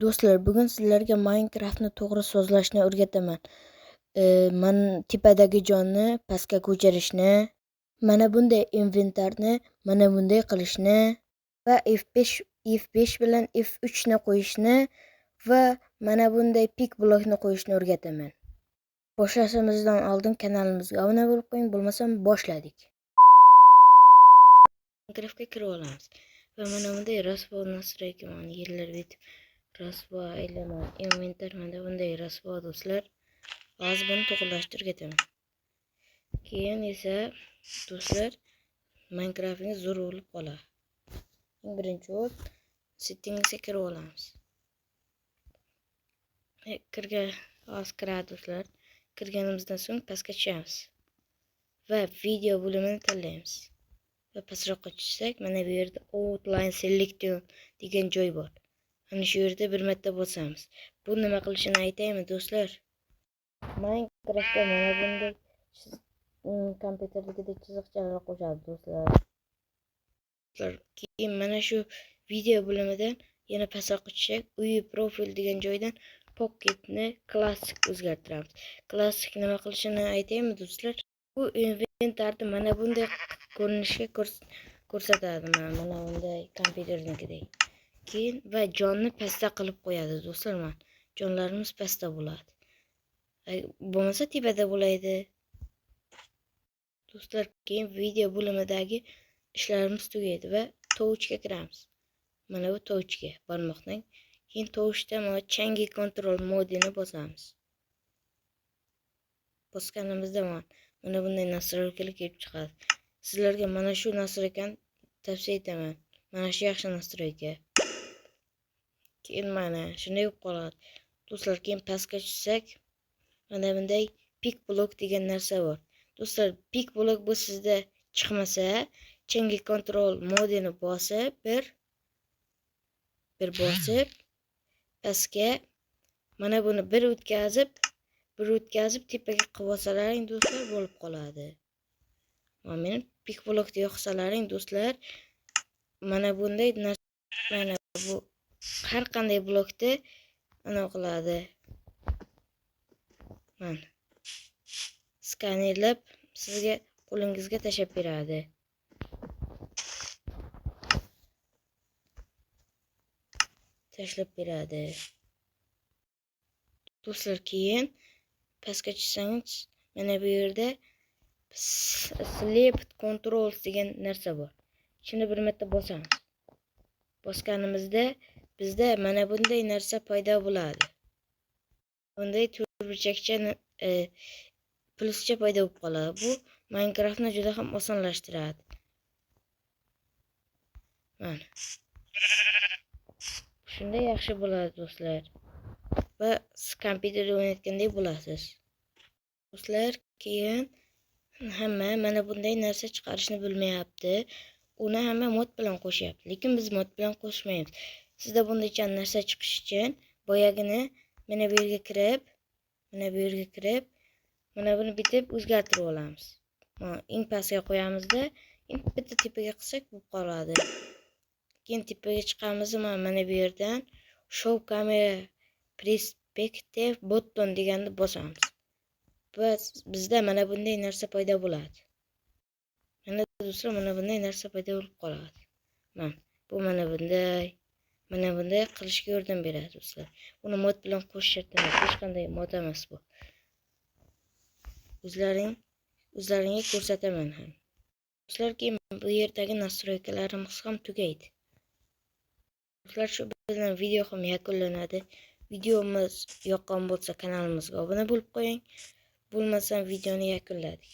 Do'stlar, bugun sizlarga Minecraftni to'g'ri sozlashni o'rgataman. Man tepadagi jonni pastga ko'chirishni, mana bunday inventarni mana bunday qilishni va F5 bilan F3 ni qo'yishni va mana bunday pik blokni qo'yishni o'rgataman. Boshlashimizdan oldin kanalimizga obuna bo'lib qo'ying, bo'lmasam boshladik. Minecraftga kirib olamiz va mana bunday rasvo настройка mana yerlar bitib rasvo aylaman inventar mana bunday rasvo do'stlar. Hozir buni to'g'rilashtirib o'rgataman. Keyin esa do'stlar Minecraftingiz zo'r bo'lib qoladi. Eng birinchi bo'lib settingsga kirib olamiz. Kirgan hozir kiradi do'stlar. Kirganimizdan so'ng pastga tushamiz va video bo'limini tanlaymiz. Va pastroqqa tushsak, mana bu yerda Outline Selection degan joy bor. Mana shu yerda bir marta bosamiz. Bu nima qilishini aytaymi do'stlar? Minecraftda mana bunday kompyuterdagidek chiziqchalar qo'shadi do'stlar. Keyin mana shu video bo'limidan yana pastroqqa tushsak, UI profil degan joydan Pocketni klassik o'zgartiramiz. Klassik nima qilishini aytaymi do'stlar? Bu inventarni mana bunday ko'rinishga ko'rsatadi, mana bunday kompyuternikidek. Keyin va jonni pastda qilib qo'yadi do'stlar, mana jonlarimiz pastda bo'ladi. Bo'lmasa tepada bo'ladi. Do'stlar, keyin video bo'limidagi ishlarimiz tugaydi va touchga kiramiz. Mana bu touchga barmoqdan keyin touchda mana Change Control modini bosamiz. Bosganimizda mana bunday настройка lar kelib chiqadi. Sizlarga mana shu настройка ni tavsiya etaman. Mana shu yaxshi настройка. Keyin mana shunday bo'lib qoladi. Do'stlar, keyin pastga tushsak, mana bunday pick block degan narsa bor. Do'stlar, pick block bu sizda chiqmasa, Change Control modini bosib, bir bosib, pastga mana buni bir o'tkazib tepaga qilib olsalaring do'stlar bo'lib qoladi. Mana meni pick blockni yoqsalaring do'stlar, mana bunday mana bu har qanday blokni ana qiladi. Mana skanerlab sizga qo'lingizga tashlab beradi. Tashlab beradi. Do'stlar, keyin pastga tushsangiz, mana bu yerda Select Controls degan narsa bor. Shuni bir marta bosamiz. Bosganimizda bizda mana bunday narsa paydo bo'ladi. Bunday to'rtburchakcha pluscha paydo bo'lib qoladi. Bu Minecraftni juda ham osonlashtiradi. Mana. Shunda yaxshi bo'ladi do'stlar. Va siz kompyuterda o'ynayotgandek bo'lasiz. Do'stlar, keyin hamma mana bunday narsa chiqarishni bilmayapti. Uni hamma mod bilan qo'shyapti. Lekin biz mod bilan qo'shmaymiz. Sizda bundaycha narsa chiqishi uchun boyagini mana bu yerga kirib, mana bu yerga kirib, mana buni bitib o'zgartirib olamiz. Mana eng pastga qo'yamizda, endi bitta tepaga qilsak bo'lib qoladi. Keyin tepaga chiqamiz, mana bu yerdan Show Camera Perspective Button deganni bosamiz. Va bizda mana bunday narsa paydo bo'ladi. Mana do'stlar, mana bunday narsa paydo bo'lib qoladi. Mana bu mana bunday qilishga yordam beradi do'stlar. Buni mod bilan qo'shish shart emas, hech qanday mod emas bu. O'zlaringga ko'rsataman ham. Do'stlar, keyin bu yerdagi настройка larimiz ham tugaydi. Do'stlar, shu bilan video ham yakunlanadi. Videomiz yoqqan bo'lsa kanalimizga obuna bo'lib qo'ying. Bo'lmasa videoni yakunladik.